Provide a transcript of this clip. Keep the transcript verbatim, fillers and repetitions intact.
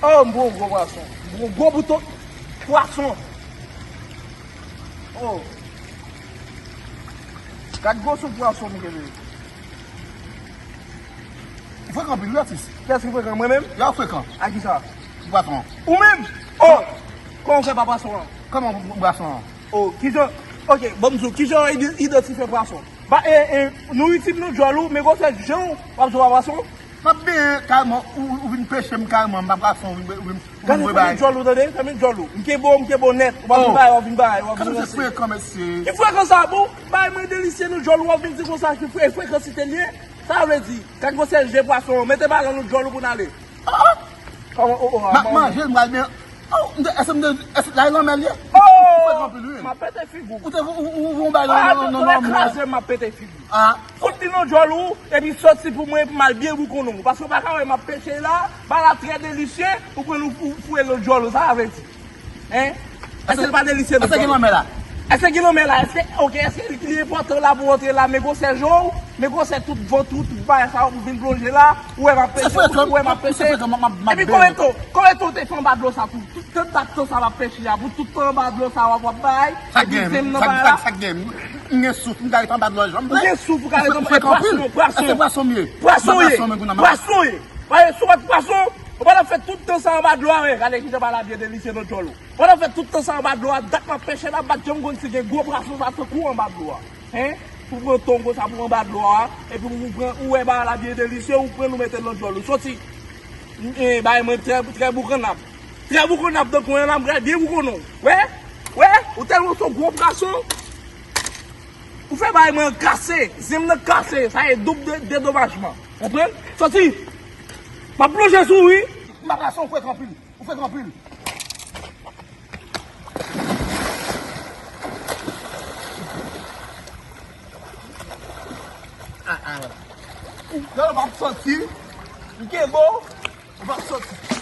Oh, m pran yon gwo pwason. M pran yon gwo bouton pwason. Oh. Gad gwosè pwason m kenbe. Ou frekan anpil, wi, atis. Kiyès ki frekan, mwen menm? Ya, ou frekan. A kisa? Pwason. Ou menm? Oh! Kòman w fè pa pwason an? Kòman pwason an? Oh, kijan? Ok, ban m di w, kijan w ide-, idantifye pwason? Ba, e, e, nouriti m nan djòl ou, men gwosè jan w ap di w pa pwason? M ap benyen kalman, ou, ou vin peche m kalman, m pa pwason, ou vin, ou vin, ou vin Gade, voye fèmen bagay. Djòl ou, tande, fèmen djòl ou. M kenbe w, m kenbe w nèt, ou pa vin Oh. Bay, w ap vin bay, w ap vin Gade, se ranse. Frekan, mesye. Ki frekan sa, bon? Bay mwen delise nan djòl ou, w ap vin di konsa, ki fre-, frekansi te l ye? Sa vle di, gad gwosè je pwason an, mete balan nan djòl ou pou n ale. Ah, ah. Kòman, oh, oh, M ap ah, manje l, m pral benyen. Oh, m te, èske m te, èske la e lanmè l ye? Oh! Ou frekan anpil, wi. M ap pete figi w. Ou te, ou, ou, ou, ou bay Ah, nan, nan, nan, nan, kraze, m ap pete figi w. Ah. Fout li nan djòl ou, epi soti pou mwen, epi m al byen boukonnen w. Paske w pa ka wè m ap peche la, bagay la trè delisye, ou pran l ou, ou foure l nan djòl ou, sa sa vle di? Hein? Èske l pa delisye nan djòl ou? Èske gen lanmè la? Èske gen lanmè la? Èske, ok, èske li, li enpòtan la pou w antre la, men gwosè je w, men gwosè tout vant ou, tout bagay sa yo pou vin plonje la, ou wè m ap peche, ou wè m ap peche. Se frekan, m ap, m ap, m ap Epi konbyen tan, konbyen tan w te fè anba dlo sa tou? Tout tan, tout tan sa w ap peche a, pou tout tan anba dlo sa w ap, w ap bay, epi zen m nan bagay la. Sa k gen? M gen souf, m ka ret anba dlo a jan m vle. Ou gen souf, ou ka ret anba, e pwason, pwason. Pwason ye. Pwason ye. Paske si w pa t pwason, ou pa t ap fè tout tan sa anba dlo a, men gade kijan bagay la byen delisye nan djòl ou. Pandan w fè tout tan sa anba dlo a, dat m ap peche la, m pa t janm konn si gen gwo pwason sa tankou anba dlo a. Hein? Pou pran ton konsa pou anba dlo a, epi ou pran, ou wè bagay la byen delisye, ou pran l ou mete l nan djòl ou. Soti. Eh, bay mwen trè, trè boukannab. Trè boukannab tankou yon lam, trè byen boukonnen w. Wè? Wè? Ou tèlman se yon gwo pwason. Ou fè bay mwen kase, zen m nan kase, sa e doub de, dedomajman. Konprann? Soti. M ap plonje sou ou, wi. M pa pwason, ou frekan anpil. Ou frekan anpil. Ah, ah. Lè w ap soti, m kenbe w, ou p ap soti.